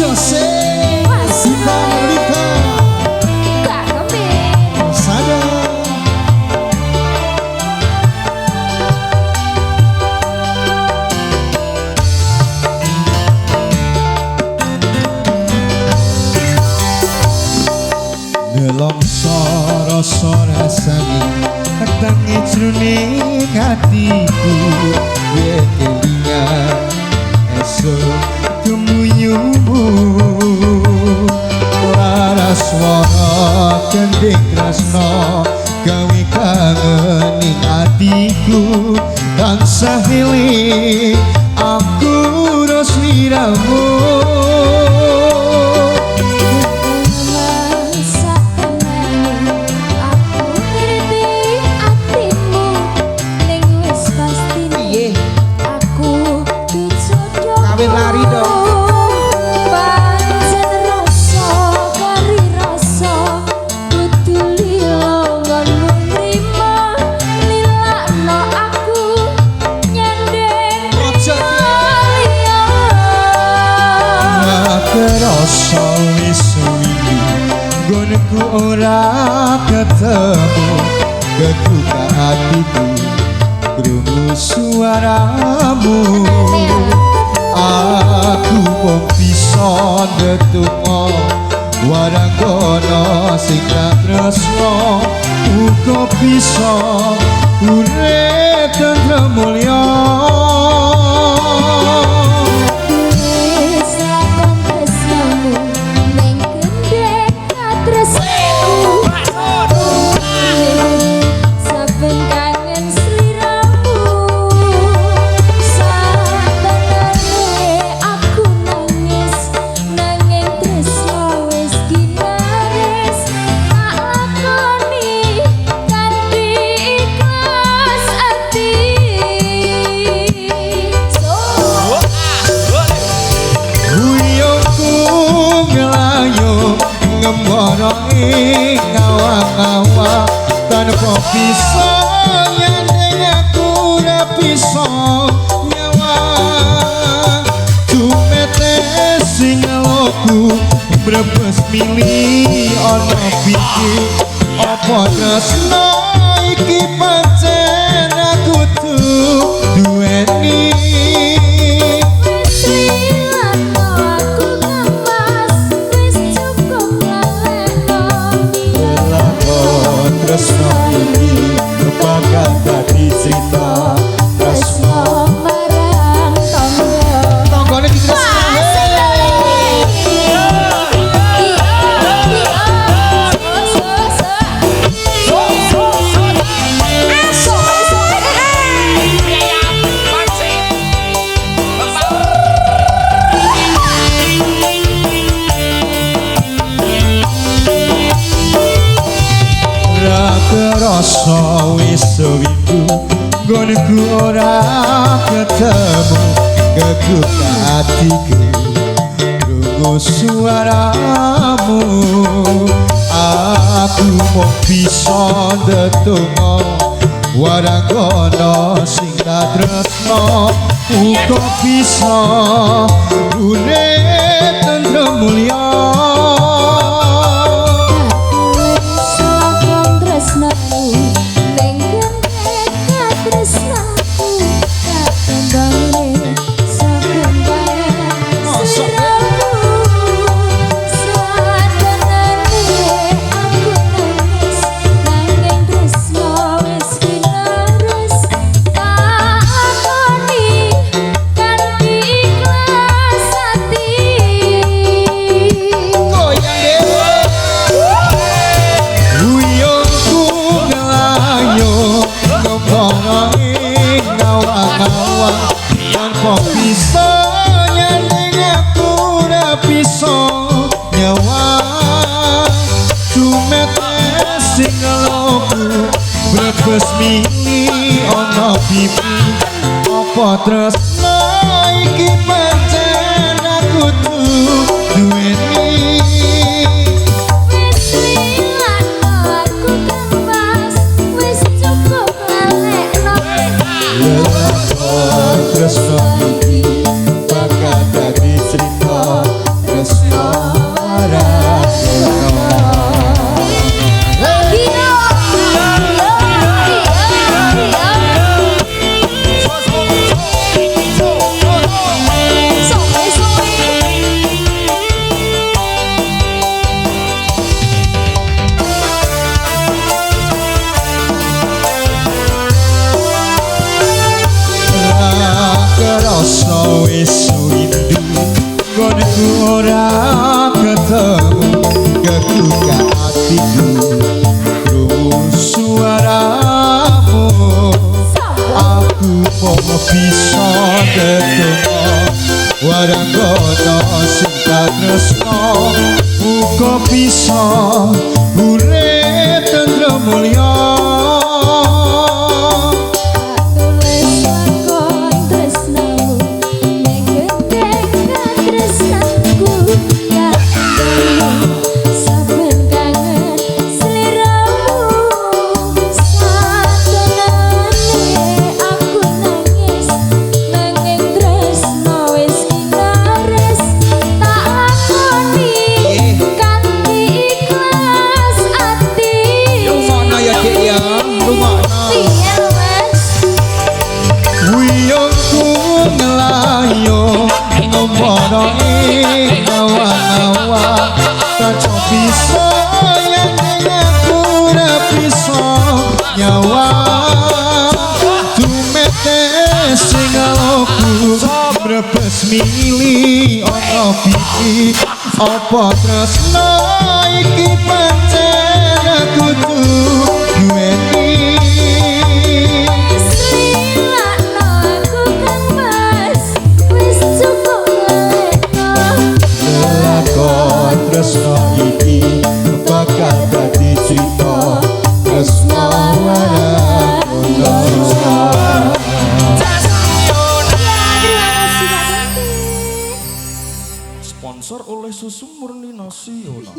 Jose Sita Nurita Sada. Nelongso rasa rasane tangi jroning atiku yen kelingan esuk tumuyumu lara swara gending tresno gawe kangen ing atiku tansah eling aku sliramu. Lari dong. Pancen rasa kari rasa kudu lila nggonmu nrimo lilakno aku nyandeng liya. Rasa wis suwi nggonku ora ketemu keduka atiku krungu suaramu. Aku mung bisa ndedonga waranggono sing tak tresno uga bisa urip tentrem mulya. Wis lakon tresnamu ning gendhek katresnaku saben kangen sliramu satenane aku nangis nanging tresno wis ginaris tak lakoni kanthi ikhlas ati. Uyungku nglayu ngembara ing awang-awang tanpa bisa nyandeng aku ora bisa nyawang tumete sing ngeloku brebes mili ana piye apa tresno iki pancen aku duweni. Wis lilakno aku kemas wis cukup lalekno Lakon tresno iki bakal dadi cerita tresno marang tangga. Tanggane ditresnani. Ra kerasa wis suwiku nggonku ora ketemu keduka atiku krungu suaramu. Aku mung bisa ndedonga waranggono sing tak tresno uga bisa urip tentrem mulya. Uyungku nglayu ngembara ing awang-awang tanpa bisa nyandeng aku ora bisa nyawang tumete sing ngeloku brebes mili ana pipi apa tresno iki pancen aku duweni. Wis lilakno aku kemas wis cukup lalekno Lakon tresno iki bakal dadi cerita. Rasa wis rindu nggonku ora ketemu, kebuka atiku krungu suaramu. Aku mau bisa ketemu waranggono sing tresno, muga bisa urip tentrem mulya. Tulis lakon tresnamu ning gendeng katresnanku, tak saben kangen sliramu. Satenane aku nangis nanging tresno wis kinares, tak lakoni kanthi ikhlas ati. Rungokno ya, Dik, ya. Rungokno. Piye, Mas? Wiyungku nglayo ngomono ing awan-awan, kaca bisa yen aku ora bisa nyawang. Tumete sing aloku brebes mili ana pipi, apa tresno iki pancen kudu duweni? Wis lilakno aku, Kang Mas, wis cukup lalekno. Lelakon tresno iki bakal dadi crita tresno waranggono. Terima kasih, Pak Ganti. Sponsor oleh Susu Murni Nasional.